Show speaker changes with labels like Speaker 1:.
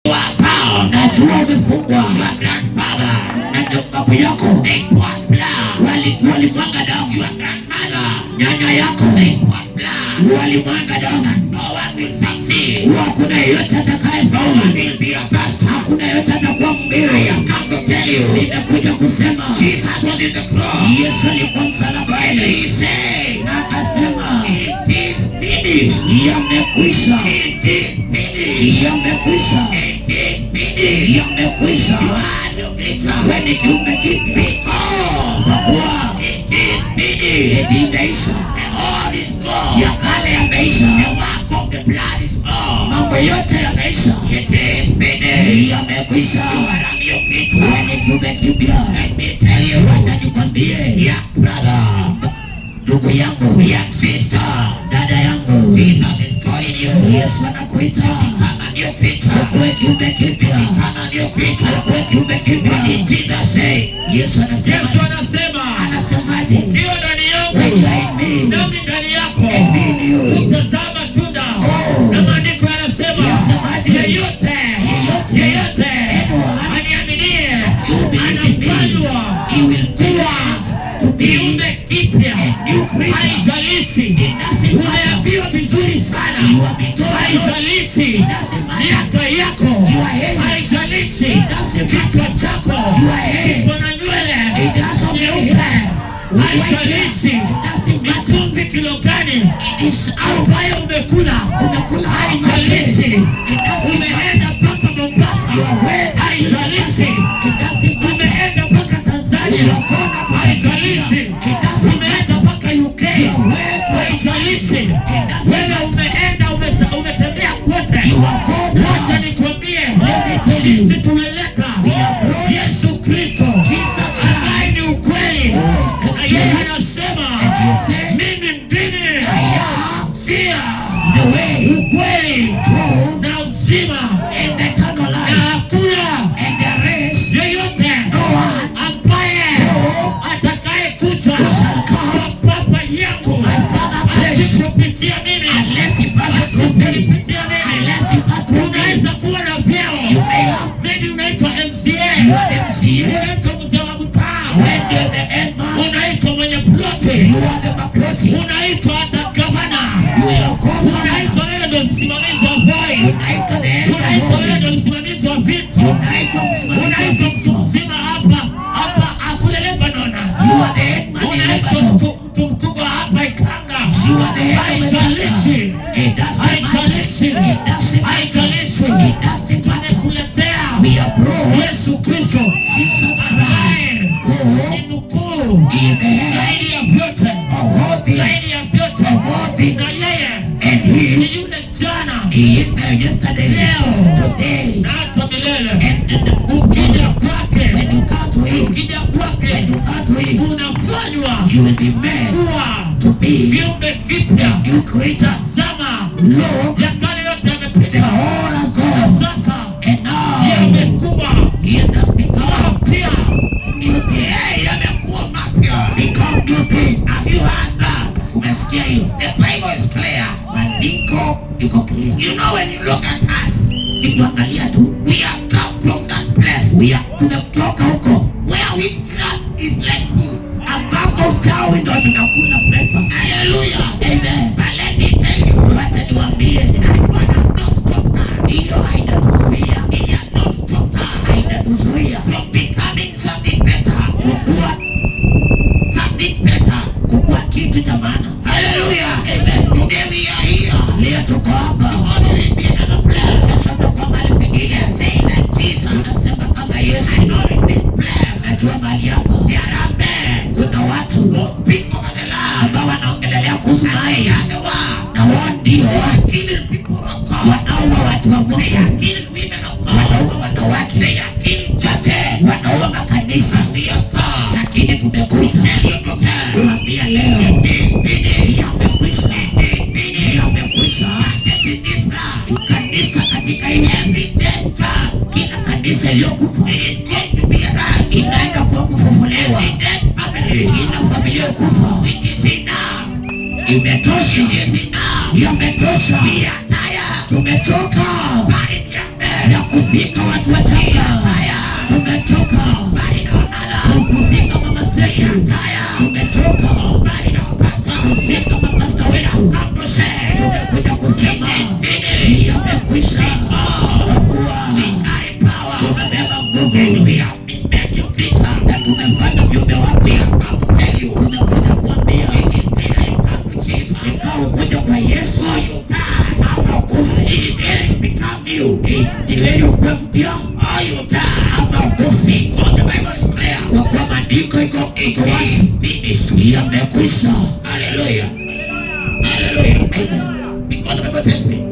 Speaker 1: You are bound.
Speaker 2: Najua umefungwa
Speaker 1: Your grandfather,
Speaker 2: na babu yako
Speaker 1: they poured blood.
Speaker 2: Walimwaga damu.
Speaker 1: Your grandmother,
Speaker 2: Nyanya yako
Speaker 1: they poured blood.
Speaker 2: Walimwaga damu.
Speaker 1: No one will succeed.
Speaker 2: Hakuna yeyote
Speaker 1: No
Speaker 2: atakayefaulu.
Speaker 1: one will be a pastor.
Speaker 2: Hakuna yeyote atakuwa
Speaker 1: I
Speaker 2: mhubiri.
Speaker 1: have come to tell you,
Speaker 2: Nimekuja kusema
Speaker 1: Jesus was in the cross.
Speaker 2: Yesu alikuwa msalabani
Speaker 1: And he said,
Speaker 2: na akasema,
Speaker 1: "It is finished."
Speaker 2: Yamekwisha,
Speaker 1: It is finished.
Speaker 2: Yamekwisha,
Speaker 1: It is finished.
Speaker 2: Yamekwisha.
Speaker 1: You are a new creature.
Speaker 2: Wewe ni kiumbe kipya,
Speaker 1: Because
Speaker 2: kwa kuwa
Speaker 1: it is finished.
Speaker 2: Eti imeisha,
Speaker 1: And all is gone.
Speaker 2: Ya kale yameisha,
Speaker 1: The work of the blood is gone.
Speaker 2: Mambo yote yameisha,
Speaker 1: It is finished.
Speaker 2: Yamekwisha.
Speaker 1: You are a new creature.
Speaker 2: Wewe ni kiumbe kipya.
Speaker 1: Let me tell you,
Speaker 2: Wacha nikwambie,
Speaker 1: yeah, brother,
Speaker 2: ndugu yangu,
Speaker 1: yeah, sister,
Speaker 2: dada yangu,
Speaker 1: Jesus is calling you.
Speaker 2: Yesu anakuita
Speaker 1: Become a new creature.
Speaker 2: Ukuwe kiumbe kipya,
Speaker 1: Become a new creature.
Speaker 2: Ukuwe kiumbe kipya.
Speaker 1: What did Jesus say?
Speaker 2: Yesu anasema,
Speaker 3: Yesu anasema,
Speaker 2: anasemaje?
Speaker 3: Ukiwa ndani
Speaker 2: When you
Speaker 3: yangu
Speaker 2: are in me,
Speaker 3: nami ndani yako
Speaker 2: and me in you,
Speaker 3: utazaa matunda.
Speaker 2: Oh.
Speaker 3: Na maandiko yanasema
Speaker 2: Yasemaje?
Speaker 3: yeyote
Speaker 2: Yeyote.
Speaker 3: yeyote
Speaker 2: Anyone
Speaker 3: aniaminie
Speaker 2: who believes in me,
Speaker 3: anafanywa
Speaker 2: he will
Speaker 3: kuwa
Speaker 2: to be
Speaker 3: kiumbe kipya.
Speaker 2: A new creature.
Speaker 3: Haijalishi
Speaker 2: It doesn't matter.
Speaker 3: umeambiwa vizuri sana,
Speaker 2: You have been told.
Speaker 3: haijalishi
Speaker 2: It doesn't matter.
Speaker 3: miaka yako,
Speaker 2: Your age.
Speaker 3: haijalishi
Speaker 2: It doesn't
Speaker 3: kichwa
Speaker 2: matter.
Speaker 3: chako
Speaker 2: Your head.
Speaker 3: kiko na nywele
Speaker 2: It doesn't
Speaker 3: nyeupe,
Speaker 2: matter.
Speaker 3: haijalishi
Speaker 2: It doesn't
Speaker 3: ni
Speaker 2: matter.
Speaker 3: chumvi kilo gani
Speaker 2: It is out.
Speaker 3: ambayo umekula,
Speaker 2: Umekula
Speaker 3: haijalishi
Speaker 2: It doesn't matter.
Speaker 3: Umeenda mpaka Mombasa,
Speaker 2: You are
Speaker 3: haijalishi
Speaker 2: It doesn't matter.
Speaker 3: Umeenda mpaka Tanzania,
Speaker 2: You are gone to
Speaker 3: haijalishi
Speaker 2: It doesn't
Speaker 3: umeenda mpaka UK, haijalishi wewe umeenda umetembea kote.
Speaker 2: You are gone.
Speaker 3: Wacha nikwambie,
Speaker 2: Let me tell you.
Speaker 3: Sisi tumeleta
Speaker 2: We are brought
Speaker 3: Yesu Kristo
Speaker 2: Jesus
Speaker 3: ambaye
Speaker 2: Christ.
Speaker 3: ni ukweli,
Speaker 2: Who is
Speaker 3: na
Speaker 2: the
Speaker 3: yeye
Speaker 2: truth.
Speaker 3: anasema,
Speaker 2: And he said,
Speaker 3: mimi ndimi
Speaker 2: I am
Speaker 3: njia,
Speaker 2: the way,
Speaker 3: ukweli
Speaker 2: truth,
Speaker 3: na uzima,
Speaker 2: and eternal
Speaker 3: na
Speaker 2: life.
Speaker 3: hakuna
Speaker 2: And there is
Speaker 3: yeyote
Speaker 2: no one
Speaker 3: ambaye
Speaker 2: who
Speaker 3: atakaye kuja
Speaker 2: shall come
Speaker 3: kwa Baba yangu
Speaker 2: my Father place
Speaker 3: asipopitia mimi,
Speaker 2: unless he passes through me.
Speaker 3: asipopitia mimi.
Speaker 2: Unless he passes through me.
Speaker 3: Unaweza kuwa na vyeo,
Speaker 2: You may have
Speaker 3: maybe unaitwa MCA,
Speaker 2: You are MCA.
Speaker 3: Unaitwa mzee wa mtaa,
Speaker 2: When there's the end man,
Speaker 3: unaitwa mwenye ploti,
Speaker 2: you are the maploti.
Speaker 3: Unaitwa hata gavana,
Speaker 2: You are governor.
Speaker 3: Unaitwa wewe ndio msimamizi wa Voi,
Speaker 2: Unaitwa the end
Speaker 3: unaitwa wewe ndio msimamizi wa vitu,
Speaker 2: Unaitwa msimamizi wa
Speaker 3: unaitwa mtu
Speaker 2: vitu.
Speaker 3: mzima hapa hapa kule Lebanon,
Speaker 2: You are the head man in
Speaker 3: unaitwa
Speaker 2: Lebanon.
Speaker 3: mtu mkubwa hapa Ikanga.
Speaker 2: You are the head of
Speaker 3: Haijalishi,
Speaker 2: It doesn't matter.
Speaker 3: Haijalishi,
Speaker 2: It doesn't matter.
Speaker 3: Haijalishi,
Speaker 2: It doesn't matter.
Speaker 3: tumekuletea
Speaker 2: We are brought
Speaker 3: Yesu Kristo
Speaker 2: Jesus Christ,
Speaker 3: ambaye
Speaker 2: who
Speaker 3: ni mkuu
Speaker 2: is the head
Speaker 3: zaidi ya vyote,
Speaker 2: of all things,
Speaker 3: zaidi ya vyote,
Speaker 2: of all things.
Speaker 3: Na yeye
Speaker 2: And he,
Speaker 3: ni yule jana,
Speaker 2: he is there yesterday,
Speaker 3: leo
Speaker 2: today,
Speaker 3: na hata milele.
Speaker 2: and
Speaker 3: Ukija kwake,
Speaker 2: when you come to him,
Speaker 3: ukija kwake
Speaker 2: when you come to him,
Speaker 3: unafanywa
Speaker 2: you will be made
Speaker 3: kuwa
Speaker 2: to be
Speaker 3: kiumbe kipya.
Speaker 2: New creature.
Speaker 3: Tazama,
Speaker 2: Look,
Speaker 3: ya kale yote
Speaker 2: the
Speaker 3: yamepita,
Speaker 2: whole has
Speaker 3: na
Speaker 2: gone,
Speaker 3: sasa
Speaker 2: and now
Speaker 3: yamekuwa
Speaker 2: he has become
Speaker 3: mapya.
Speaker 2: New thing.
Speaker 1: Hey, yamekuwa mapya.
Speaker 2: Become new thing.
Speaker 1: Have you heard that?
Speaker 2: Umesikia hiyo?
Speaker 1: The Bible is clear.
Speaker 2: Maandiko iko clear.
Speaker 1: You know, when you look at us,
Speaker 2: Ukituangalia tu,
Speaker 1: we have come from that place
Speaker 2: we are tumetoka huko
Speaker 1: where witchcraft is like food.
Speaker 2: Ambako uchawi ndo tunakula breakfast.
Speaker 1: Hallelujah.
Speaker 2: Amen.
Speaker 1: But let me tell you,
Speaker 2: Wacha niwaambie,
Speaker 1: that one has not stopped us.
Speaker 2: Hiyo haitatuzuia,
Speaker 1: It has not stopped us
Speaker 2: haitatuzuia
Speaker 1: from becoming something better.
Speaker 2: Kukua,
Speaker 1: Something better.
Speaker 2: Kukua kitu cha maana.
Speaker 1: Hallelujah.
Speaker 2: Amen.
Speaker 1: Today we are here.
Speaker 2: Leo tuko hapa,
Speaker 1: Tomorrow will be another place.
Speaker 2: Kesho tutakuwa mahali pengine.
Speaker 1: Say like Jesus.
Speaker 2: Tunasema kama Yesu,
Speaker 1: I know in this place
Speaker 2: najua mahali hapo
Speaker 1: there are men
Speaker 2: kuna watu
Speaker 1: who speak over the land.
Speaker 2: Ambao wanaongelelea kuhusu
Speaker 1: And they
Speaker 2: mahali
Speaker 1: are the one
Speaker 2: na wao ndio
Speaker 1: who are killing people of God.
Speaker 2: Wanaua watu wa Mungu,
Speaker 1: They are killing women of God.
Speaker 2: Wanaua wanawake,
Speaker 1: They are killing churches.
Speaker 2: Wanaua makanisa,
Speaker 1: We are God.
Speaker 2: Lakini tumekuja
Speaker 1: Tell you to tell.
Speaker 2: Kuambia leo
Speaker 1: It is finished.
Speaker 2: Yamekwisha,
Speaker 1: It is finished.
Speaker 2: Yamekwisha.
Speaker 1: Churches in this land.
Speaker 2: Kanisa katika nchi,
Speaker 1: Every dead church,
Speaker 2: kila kanisa iliyokufa
Speaker 1: it is going to be alive.
Speaker 2: Inaenda kwa kufufuliwa.
Speaker 1: Every dead family,
Speaker 2: Kila familia iliyokufa
Speaker 1: it is enough.
Speaker 2: Imetosha,
Speaker 1: It is enough.
Speaker 2: Yametosha.
Speaker 1: We are tired.
Speaker 2: Tumechoka.
Speaker 1: Burying young men.
Speaker 2: Ya kuzika watu wachanga. Tumechoka kuzika mama zetu, tumechoka kuzika mapasta wetu. Tumekuja kusema yamekwisha, kwa kuwa tumebeba nguvu na tumefanya viumbe wapya. Tumekuja kuambia ikawa ukuja kwa Yesu ama ukufe, ni heri ukuwe mpya ama ukufe, kwa kuwa maandiko iko wazi, yamekwisha.
Speaker 1: Hallelujah. Hallelujah.
Speaker 2: Amen.
Speaker 1: Because the Bible says